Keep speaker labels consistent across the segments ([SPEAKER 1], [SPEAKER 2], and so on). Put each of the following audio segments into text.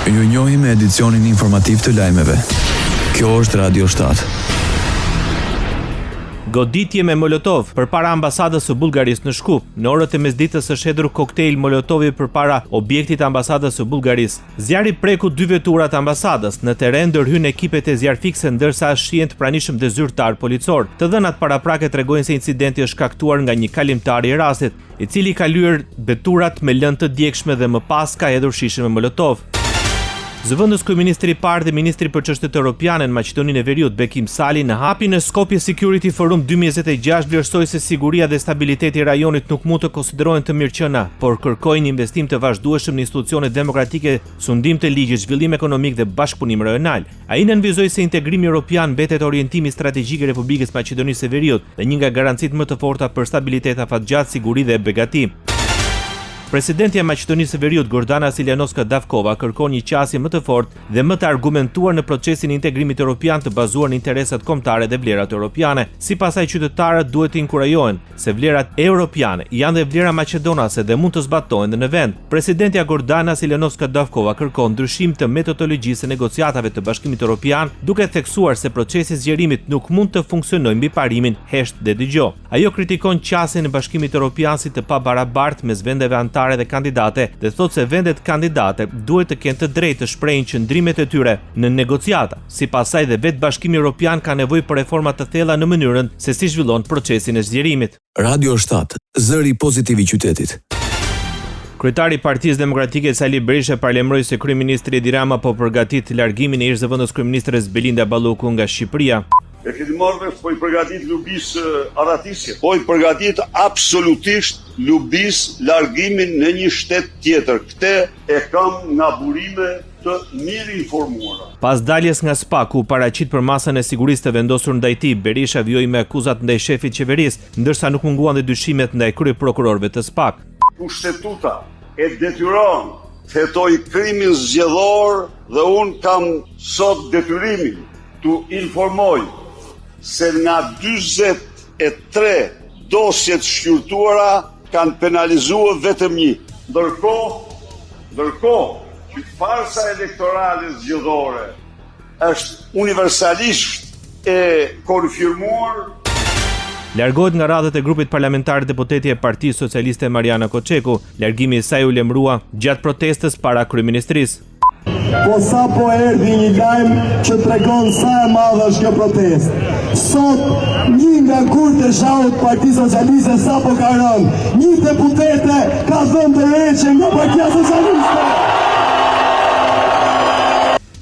[SPEAKER 1] Ju njohim me edicionin informativ të lajmeve. Kjo është Radio 7.
[SPEAKER 2] Goditje me molotov përpara ambasadës së Bullgarisë në Shkup. Në orët e mesditës është hedhur koktejl molotovi përpara objektit të ambasadës së Bullgarisë. Zjarri preku dy vetura të ambasadës. Në terren ndërhynë ekipet e zjarrfikëse ndërsa shihen të pranishëm dhe zyrtarë policorë. Të dhënat paraprake tregojnë se incidenti është shkaktuar nga një kalimtar i rastit, i cili ka lyer veturat me lëndë të djegshme dhe më pas ka hedhur shishen me molotov. Zëvendës kryeministri i parë dhe ministri për Çështjet Europiane në Maqedoninë e Veriut, Bekim Sali, në hapjen e Skopje Security Forum 2026 vlerësoi se siguria dhe stabiliteti i rajonit nuk mund të konsiderohen të mirëqena, por kërkojnë investim të vazhdueshëm në institucione demokratike, sundim të ligjit, zhvillim ekonomik dhe bashkëpunim rajonal. Ai nënvizoi se integrimi europian mbetet orientimi strategjik i Republikës së Maqedonisë së Veriut dhe një nga garancitë më të forta për stabilitet afatgjatë, siguri dhe begati. Presidentja e Maqedonisë së Veriut, Gordana Siljanoska Davkova, kërkon një qasje më të fortë dhe më të argumentuar në procesin e integrimit europian të bazuar në interesat kombëtare dhe vlerat europiane. Sipas saj, qytetarët duhet të inkurajohen se vlerat europiane janë dhe vlera maqedonase dhe mund të zbatohen dhe në vend. Presidentja Gordana Siljanovska Davkova kërkon ndryshim të metodologjisë së negociatave të Bashkimit Europian, duke theksuar se procesi i zgjerimit nuk mund të funksionojë mbi parimin hesht dhe dëgjo. Ajo kritikon qasjen e Bashkimit Europian si të pabarabartë mes vendeve anëtare dhe kandidate dhe thotë se vendet kandidate duhet të kenë të drejtë të shprehin qëndrimet e tyre në negociata. Sipas saj dhe vetë Bashkimi Europian ka nevojë për reforma të thella në mënyrën se si zhvillon procesin e zgjerimit.
[SPEAKER 1] Radio 7, zëri pozitiv i qytetit.
[SPEAKER 2] Kryetari i Partisë Demokratike Sali Berisha paralajmëroi se kryeministri Edi Rama po përgatit largimin e ish zëvendëskryeministres Belinda Balluku nga Shqipëria.
[SPEAKER 3] E keni marrë vesh, po i përgatit lubisë arratisje. Po i përgatit absolutisht lubisë largimin në një shtet tjetër. Këtë e kam nga burime të mirinformuara.
[SPEAKER 2] Pas daljes nga SPAK, ku u paraqit për masën e sigurisë të vendosur ndaj tij, Berisha vijoi me akuzat ndaj shefit të qeverisë, ndërsa nuk munguan dhe dyshimet ndaj kryeprokurorëve të SPAK.
[SPEAKER 3] Kushtetuta e detyron të hetojë krimin zgjedhor dhe unë kam sot detyrimin t'ju informoj se nga 43 dosje të shqyrtuara kanë penalizuar vetëm një. Ndërkohë, ndërkohë që farsa elektorale zgjedhore është universalisht e konfirmuar,
[SPEAKER 2] Largohet nga radhët e grupit parlamentar deputetja e Partisë Socialiste Marjana Koçeku. Largimi i saj u lajmërua gjatë protestës para kryeministrisë.
[SPEAKER 4] Po sapo erdhi një lajm që tregon sa e madhe është kjo protestë. Sot, një nga gurët e shahut të Partisë Socialiste sapo ka rënë. Një deputete ka dhënë dorëheqjen nga Partia Socialiste.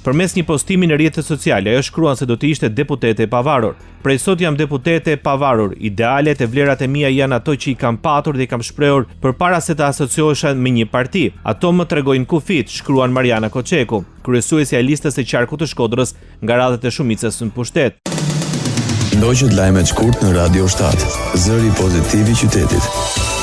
[SPEAKER 2] Përmes një postimi në rrjetet sociale, ajo shkruan se do të ishte deputete e pavarur. Prej sot jam deputete e pavarur, idealet e vlerat e mia janë ato që i kam patur dhe i kam shprehur përpara se të asociohesha me një parti. Ato më tregojnë kufijtë, shkruan Marjana Koçeku, kryesuesja e listës së qarkut të Shkodrës nga radhët e shumicës në pushtet.
[SPEAKER 1] Ndoqët lajmet shkurt në Radio 7, zëri pozitiv i qytetit.